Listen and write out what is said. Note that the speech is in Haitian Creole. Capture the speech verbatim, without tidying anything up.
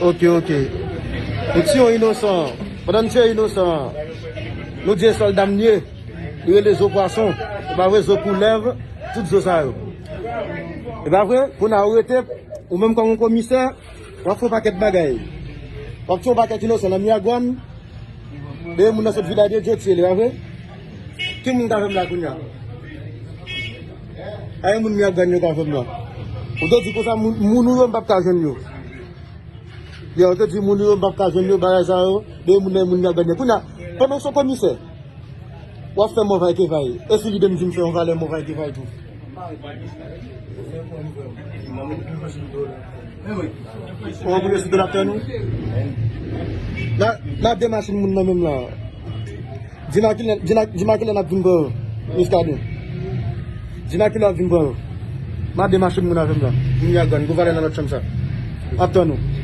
Ok, ok. Nou tiye yon inosan. Pandan n tiye inosan an, nou di e sòlda m li ye. Li rele zo pwason. E pa vre, zo koulèv, tout zo sa yo. E pa vre, kounye a ou rete, ou menm kòm yon komisè, w ap fè yon pakèt bagay. W ap tiye yon pakèt inosan nan Miragwàn. Dèyè moun nan sot Vilaj de Dye tiye li, pa vre? Ki moun ka fè m la kounye a? A, e moun Miragwàn yo ka fè m la. Ou te di konsa, moun, moun ou yo, m p ap ka jwenn yo. Yo, ou te di moun ou yo, m p ap ka jwenn yo, bagay sa yo, dèyè moun nan, moun Miragwàn yo. Kounye a, pandan w se komisè, w ap fè mòvay kevay. E si lide m di m fè yon valè mòvay kevay tou? Ou anboule sou do laptè nou? N a, n a de machin moun nan menm la. Di m a kilè, di m a, di m a kilè n ap vin pran yo, Miskaden. Di m a kilè n ap vin pran yo. M a de machin moun avè m la. Moun Miragwàn, gwo valè nan lòt chanm sa. Ap tann ou.